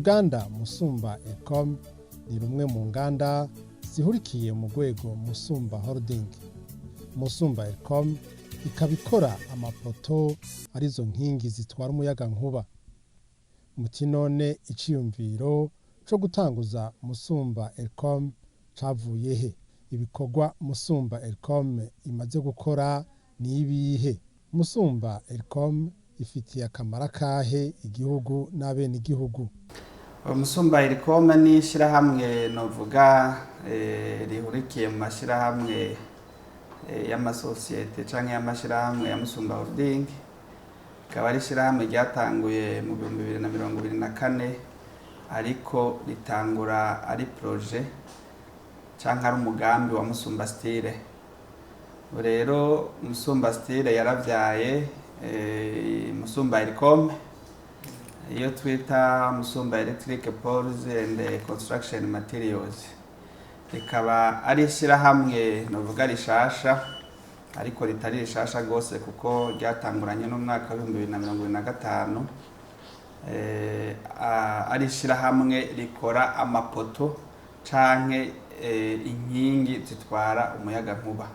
Uruganda Musumba Elcom ni rumwe mu nganda zihurikiye mu rwego Musumba Holding. Musumba Elcom ikaba ikora amapoto, arizo nkingi zitwara umuyaga nkuba. Muti none iciyumviro co gutanguza Musumba Elcom cavuye he? Ibikorwa Musumba Elcom imaze gukora ni ibihe? Musumba Elcom ifitiye akamaro akahe igihugu n'abenegihugu? Umusumba Elcom ni ishyirahamwe novuga rihurikiye mu mashyirahamwe y'amasosiyete canke y'amashyirahamwe ya Musumba Holding. Rikaba ari ishyirahamwe ryatanguye mu 2024, ariko ritangura ari projet canke ari umugambi wa Musumba Style. Rero Musumba Style yaravyaye Musumba Elcom, iyo twita Musumba Electric Poles and Construction Materials. Rikaba ari ishyirahamwe novuga rishasha, ariko ritari rishasha rwose, kuko ryatanguranye n'umwaka wa 2025. Ari ishyirahamwe rikora amapoto canke inkingi zitwara umuyagankuba.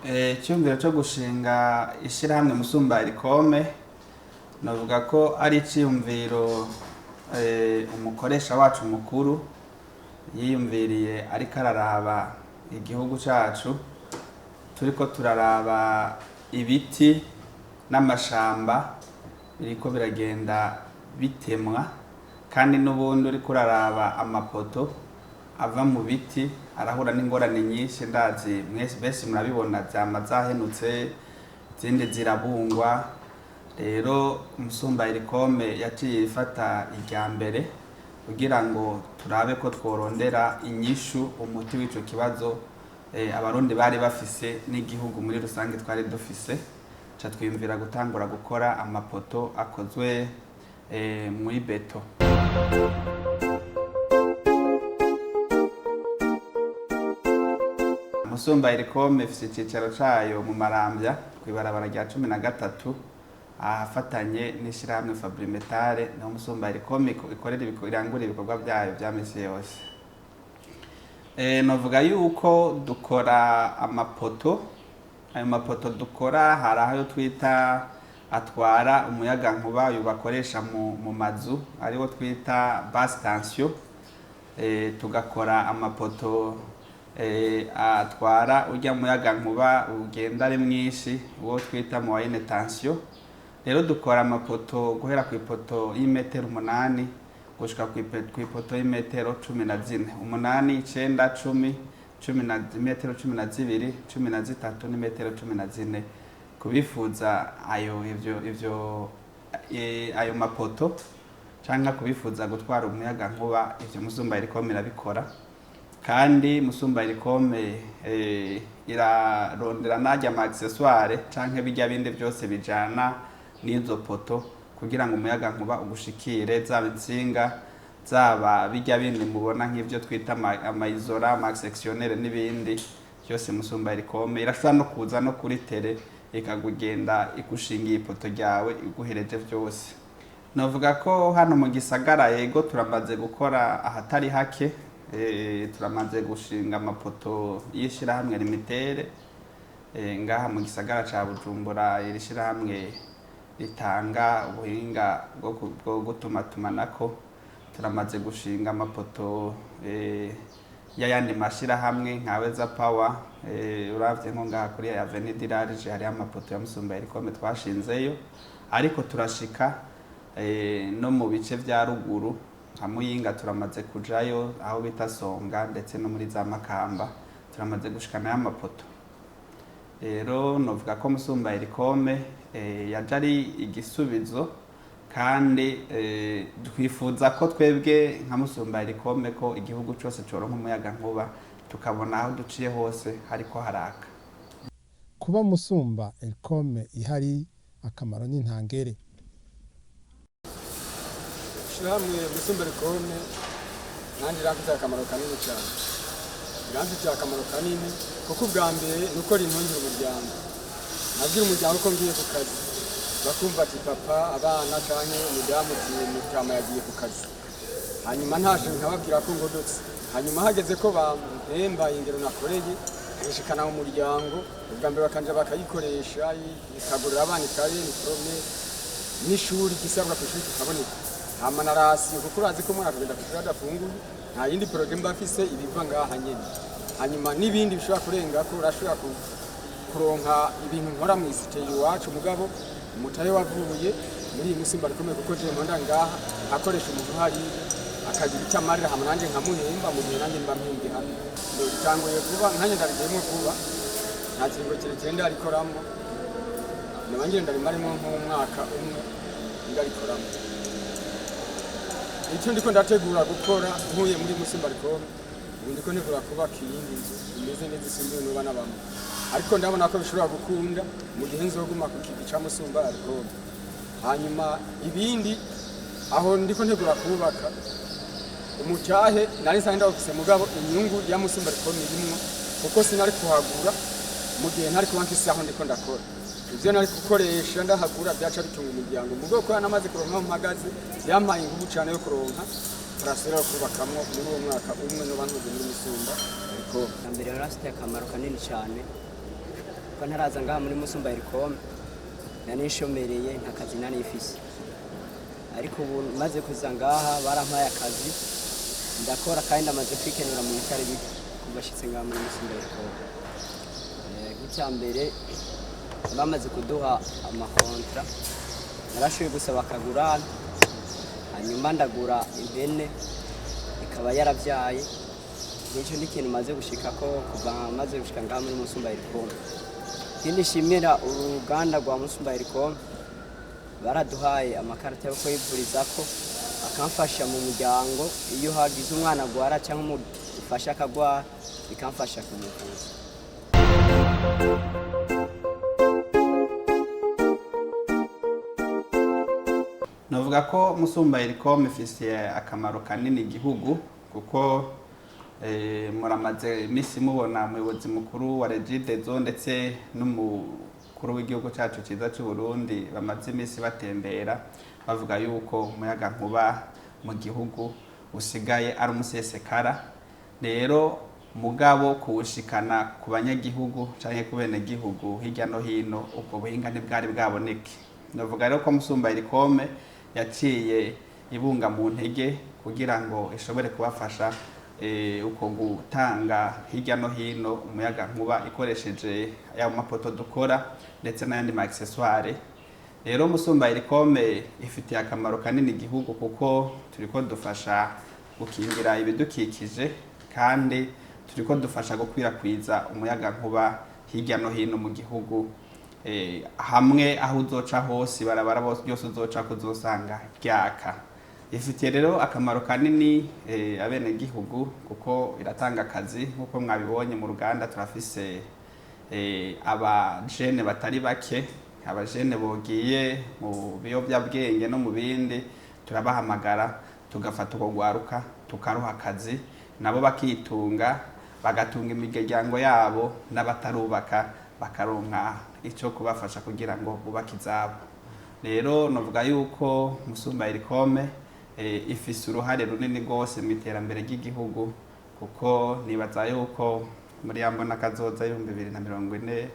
Icyumviro cyo gushinga ishyirahamwe Musumba Elcom, navuga ko ari icyiyumviro umukoresha wacu mukuru yiyumviriye, ariko araraba igihugu cyacu, turiko turaraba ibiti n'amashamba biriko biragenda bitemwa, kandi n'ubundi uriko uraraba amapoto ava mu biti arahura n'ingorane nyinshi. Ndazi mwese benshi murabibona, zama zahenutse, izindi zirabungwa. Rero Umusumba Elcom yaciye ifata irya mbere kugira ngo turabe ko tworondera inyishu, umuti w'ico kibazo Abarundi bari bafise n'igihugu muri rusange twari dufise. Ca twiyumvira gutangura gukora amapoto akozwe muri béton. Musumba Elcom ifise icicaro cayo mu Maramvya, kw'ibarabara rya 13, ahafatanye n'ishirahamwe Fabrimetal. Niho Musumba Elcom ikorera, irangura ibikorwa vyayo vya misi yose. Novuga yuko dukora amapoto. Ayo mapoto dukora, hari ayo twita atwara umuyagankuba, uyu bakoresha mu mazu, ariwo twita basse tension. Tugakora amapoto atwara urya muyagankuba ugenda ari mwinshi, uwo twita moyenne tension. Rero dukora amapoto guhera ku ipoto y'imetero 8 gushika kw'ipoto y'imetero 14: 8, 9, 10, cumi na metero 12, 13 n'imetero 14. Kubifuza ayo ivyo ayo mapoto canke kubifuza gutwara umuyaga nkuba, ivyo Musumba Elcom irabikora. Kandi Musumba Elcom irarondera narya ama accessoire canke bijya bindi byose bijana n'izo poto kugira ngo umuyaga nkuba ugushikire, zaba intsinga, zaba bijya bindi mubona nk'ivyo twita ama isolant, ama sectionneur n'ibindi byose. Musumba Elcom irashobora no kuza no kuri terrain, ikagugenda igushingiye ipoto ryawe, iguhereje byose. Novuga ko hano mu gisagara, yego, turamaze gukora ahatari hake. Turamaze gushinga amapoto y'ishirahamwe Limitere ngaha mu gisagara ca Bujumbura, iri shirahamwe ritanga ubuhinga bwo gutumatumanako. Turamaze gushinga amapoto y'ayandi mashirahamwe nka Weza Power. Uravye nko ngaha kuri Avenue du Large, hariho amapoto ya Musumba Elcom twashinzeyo, ariko turashika no mu bice vya ruguru nka Muyinga, turamaze kujayo aho bita Songa, ndetse no muri za Makamba turamaze gushikanayo amapoto. Rero novuga ko Musumba Elcom yaje ari igisubizo, kandi twifuza ko twebwe nka Musumba Elcom ko igihugu cose coronka umuyaga nkuba, tukabona aho duciye hose hariko haraka. Kuba Musumba Elcom ihari, akamaro ni ntangere. Ishyirahamwe Musumba Elcom nanjye iramfitiye akamaro kanini cyane. Iramfitiye akamaro kanini kuko ubwa mbere ni uko rintungira umuryango. Nabwira umuryango ko ngiye ku kazi, bakumva ati papa, abana canke umudamu ati mutama yagiye ku kazi. Hanyuma ntashe nkababwira ko ngodotse. Hanyuma hageze ko bampemba ingero nakoreye, nkishikana mu muryango ubwa mbere, bakanja bakayikoresha, ikagurira abana ikaye, uniforme n'ishuri, igisabwa ku ishuri kikaboneka, hama na ration, kuko urazi ko umwana akagenda kw'ishuri adafunguye. Nta yindi projet mba mfise, ibiva ngaha nyene. Hanyuma n'ibindi bishobora kurenga ko urashobora kuronka ibintu nkora mw'i cité iwacu. Mugabo umutahe wavuye muri iyi Musumba rikomeye, kuko je nkonda ngaha akoresha umuntu hariya akagira icyo amarira, hama nanjye nkamuhemba mu gihe nanjye mba mpembwe hano. Bitanguye vuba, nkanjye ndabigiyemo vuba, nta kiringo kirekire ndarikoramwo. Noba ngira ndarimarimo nk'umwaka umwe ndarikoramo. Icyo ndiko ndategura gukora nkuye muri Musumba Rikome, ubu ndiko ntegura kubaka iyindi nzu imeze neza isumbuye nuba n'abamwe, ariko ndabona ko bishobora gukunda mu gihe nzoguma ku kivi ca Musumba Rikome. Hanyuma ibindi, aho ndiko ntegura kubaka, umutahe nari nsanzwe ndawufise, mugabo inyungu ya Musumba Rikome irimwo, kuko sinari kuhagura mu gihe ntari kuba mfise aho ndiko ndakora. Ivyo nari gukoresha ndahagura byaca bitunga umuryango. Mugabo ko namaze kuronka aho mpagaze, byampaye ingufu cane yo kuronka parcelle yo kubakamwo muri uwo mwaka umwe noba nkoze muri Musumba Rikome. Bwa mbere yari afite akamaro kanini cyane, kuko ntaraza ngaha muri Musumba Ericom nari nishomereye, nta kazi nari ifise. Ariko ubu maze kuza ngaha barampaye akazi, ndakora kandi ndamaze kwikenura mu bitari bike kuva ashitse ngaha muri Musumba Ericom. Nk'icya mbere, bamaze kuduha ama contrats, narashoboye gusaba akagurane, hanyuma ndagura impene ikaba yarabyaye. Nicyo ni ikintu maze gushika ko kuva maze gushika ngaha muri Musumba Ericom. Ikindi nshimira uruganda rwa Musumba Ericom, baraduhaye amakarita yo kwivurizako, akamfasha mu muryango iyo hagize umwana agwara cyangwa umufasha akagwara, bikamfasha kumuvuza. Navuga ko Musumba Ericom ifise akamaro kanini igihugu, kuko muramaze iminsi mubona umuyobozi mukuru wa Regideso ndetse n'umukuru w'igihugu cyacu cyiza cy'u Burundi bamaze iminsi batembera bavuga yuko umuyaga nkuba mu gihugu usigaye ari umusesekara. Rero mugabo kuwushikana ku banyagihugu canke ku benegihugu hirya no hino, ubwo buhinga ntibwari bwaboneke. Navuga rero ko Musumba Ericom yaciye ibunga mu ntege kugira ngo ishobore kubafasha uko gutanga hirya no hino umuyaga nkuba ikoresheje ya mapoto dukora ndetse n'ayandi ma accessoire. Rero Musumba Ericom ifitiye akamaro kanini igihugu, kuko turiko dufasha gukingira ibidukikije kandi turiko dufasha gukwirakwiza umuyaga nkuba hirya no hino mu gihugu. Hamwe aho uzoca hose, ibarabara ryose uzoca kuzosanga ryaka. Ifitiye rero akamaro kanini abenegihugu, kuko iratanga akazi. Nk'uko mwabibonye mu ruganda, turafise abajene batari bake. Abajene bogiye mu biyobyabwenge no mu bindi, turabahamagara, tugafata uko rwaruka, tukaruha akazi, nabo bakitunga, bagatunga imiryango yabo, n'abatarubaka bakaronka icyo kubafasha kugira ngo bubake izabo. Rero novuga yuko Musumba Ericom ifise uruhare runini rwose mu iterambere ry'igihugu, kuko nibaza yuko muri ya mbona kazoza y'2040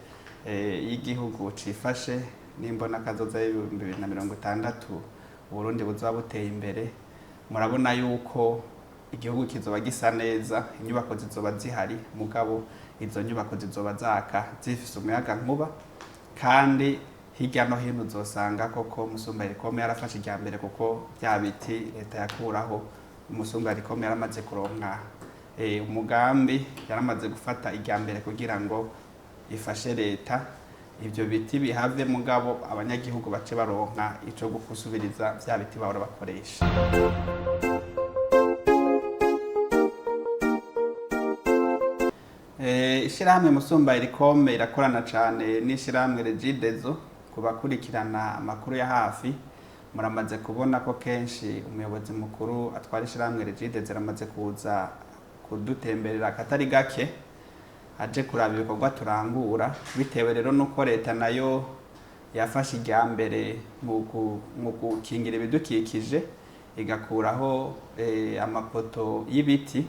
y'igihugu cifashe n'imbona kazoza y'2060, Uburundi buzoba buteye imbere. Murabona yuko igihugu kizoba gisa neza, inyubako zizoba zihari, mugabo izo nyubako zizoba zaka zifise umuyaga nkuba, kandi hirya no hino uzosanga koko Musumba Ericom yarafashe irya mbere, kuko bya biti leta yakuraho, Musumba Ericom yaramaze kuronka umugambi, yaramaze gufata irya mbere kugira ngo ifashe leta ibyo biti bihave, mugabo abanyagihugu bace baronka ico gusubiriza bya biti bahora bakoresha. Ishirahamwe Musumba Ericom irakorana cane n'ishirahamwe Regideso. Ku bakurikirana amakuru ya hafi, muramaze kubona ko kenshi umuyobozi mukuru atwara ishirahamwe Regideso aramaze kuza kudutemberera akatari gake. aje kuraba ibikorwa turangura. Bitewe rero nuko leta nayo yafashe irya mbere mu gukingira ibidukikije, igakuraho amapoto y'ibiti,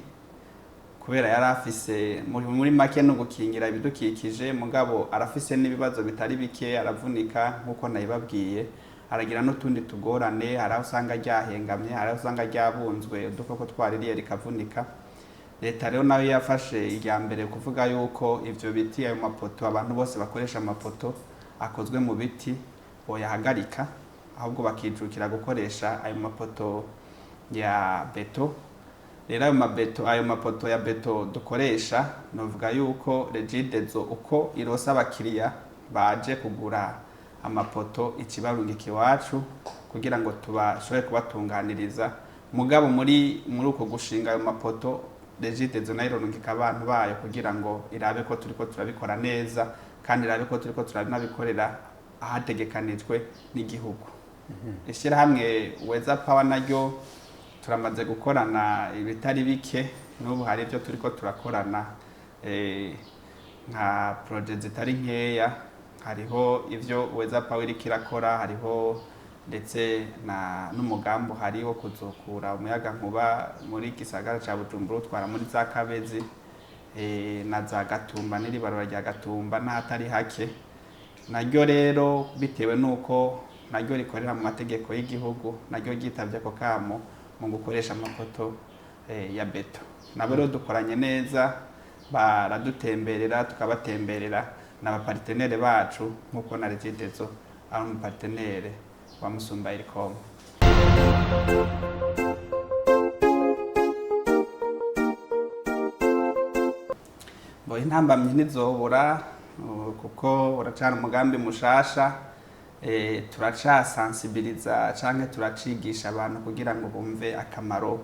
kubera yari afise muri make no gukingira ibidukikije, mugabo arafise n'ibibazo bitari bike, aravunika nk'uko nabibabwiye, aragira n'utundi tugorane. Hari aho usanga ryahengamye, hari aho usanga ryabunzwe udukoko twaririye rikavunika. Leta rero nayo yafashe irya mbere kuvuga yuko ivyo biti, ayo mapoto, abantu bose bakoresha amapoto akozwe mu biti boyahagarika, ahubwo bakijukira gukoresha ayo mapoto ya beto. Rero ayo mabeto, ayo mapoto ya beto dukoresha, novuga yuko Regideso uko ironsa abakiriya baje kugura amapoto ikibarungika iwacu kugira ngo tubashobore kubatunganiriza. Mugabo muri uko gushinga ayo mapoto, Regideso nayo irarungika abantu bayo kugira ngo irabe ko turiko turabikora neza, kandi irabe ko turiko turanabikorera ahategekanijwe n'igihugu. Ishyirahamwe Weza Power naryo turamaze gukorana ibitari bike, n'ubu hari ibyo turiko turakorana, nka projet zitari nkeya. Hariho ivyo Weza Power iriko irakora, hariho ndetse na n'umugambi uhari wo kuzokura umuyaga nkuba muri gisagara ca Bujumbura utwara muri za Kabezi, na za Gatumba n'iribarura rya Gatumba n'ahatari hake. Naryo rero bitewe n'uko naryo rikorera mu mategeko y'igihugu, naryo ryitavye ako kamo mu gukoresha amapoto ya beto. Nabo rero dukoranye neza, baradutemberera tukabatemberera, n'abapartenere bacu nk'uko na Regideso ari umupartenere wa Musumba Elcom. Bo intambamyi ntizobura, kuko uracana umugambi mushasha, turacasensibiliza canke turacigisha abantu kugira ngo bumve akamaro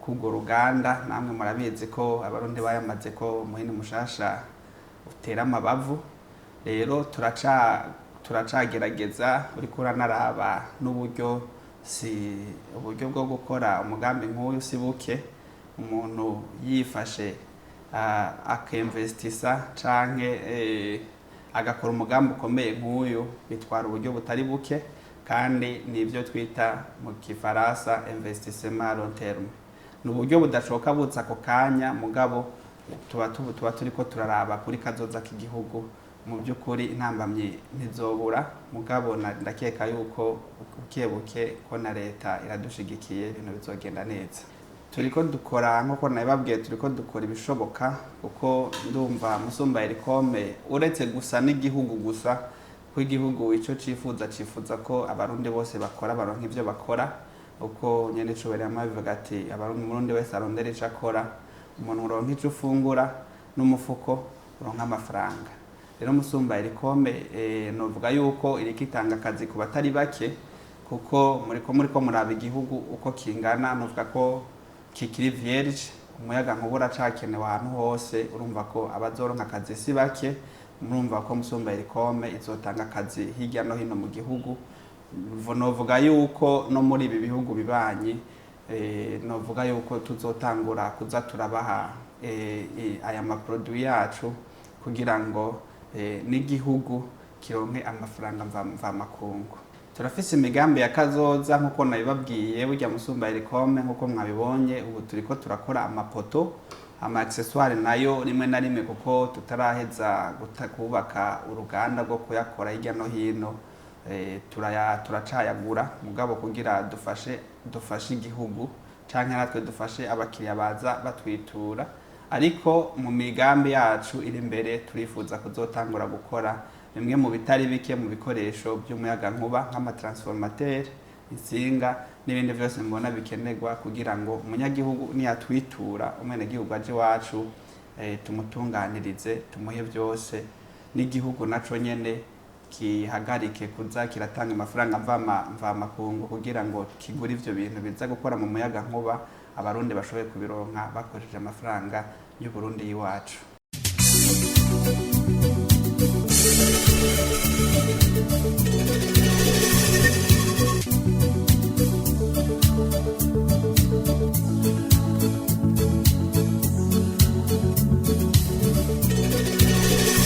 k'urwo ruganda. Namwe murabizi ko abarundi bayamaze ko umuhini mushasha utera amabavu. Rero turacagerageza, uriko uranaraba n'uburyo, si uburyo bwo gukora umugambi nk'uyu si buke. Umuntu yifashe akemvestisa canke agakora umugambi ukomeye nk'uyu, bitwara uburyo butari buke, kandi nibyo twita mu kifaransa investissement à long terme. Ni uburyo budashoka buza ako kanya, mugabo tuba turiko turaraba kuri kazoza k'igihugu. Mu by'ukuri intambamyi ntizobura, mugabo ndakeka yuko buke buke ko na leta iradushigikiye, ibintu bizogenda neza. Turiko dukora nk'uko nabibabwiye, turiko dukora ibishoboka, kuko ndumva Musumba Elcom uretse gusa n'igihugu gusa, ko igihugu ico cifuza, cifuza ko abarundi bose bakora, baronka ivyo bakora. Uko nyene icubahiro yama abivuga ati umurundi wese arondera ico akora, umuntu uronka ico ufungura n'umufuko uronka amafaranga. Rero Musumba Elcom, novuga yuko iriko itanga akazi ku batari bake, kuko muriko muraba igihugu uko kingana, novuga ko kikiri vierge, umuyaga nkuba uracakenewe ahantu hose. Urumva ko abazoronka akazi si bake. Murumva ko Musumba Elcom izotanga akazi hirya no hino mu gihugu. Novuga yuko no muri ibi bihugu bibanyi, novuga yuko tuzotangura kuza turabaha aya maproduit yacu kugira ngo n'igihugu kironke amafaranga mvamakungu. Turafise imigambi ya kazoza nk'uko nabibabwiye. Burya Musumba Elcom nk'uko mwabibonye, ubu turiko turakora amapoto, ama accessoire nayo rimwe na rimwe, kuko tutaraheza kubaka uruganda rwo kuyakora hirya no hino, turacayagura, mugabo kugira dufashe igihugu canke natwe dufashe abakiriya baza batwitura. Ariko mu migambi yacu iri imbere turifuza kuzotangura gukora bimwe mu bitari bike mu bikoresho by'umuyagankuba nk'amatransformateur, insinga n'ibindi byose mbona bikenerwa, kugira ngo umunyagihugu niyatwitura, umwenegihugu aje iwacu, tumutunganirize, tumuhe byose, n'igihugu naco nyene kihagarike kuza kiratanga amafaranga mvamakungu kugira ngo kigure ivyo bintu biza gukora mu muyaga nkuba, abarundi bashoboye kubironka bakoresheje amafaranga y'Uburundi y'iwacu.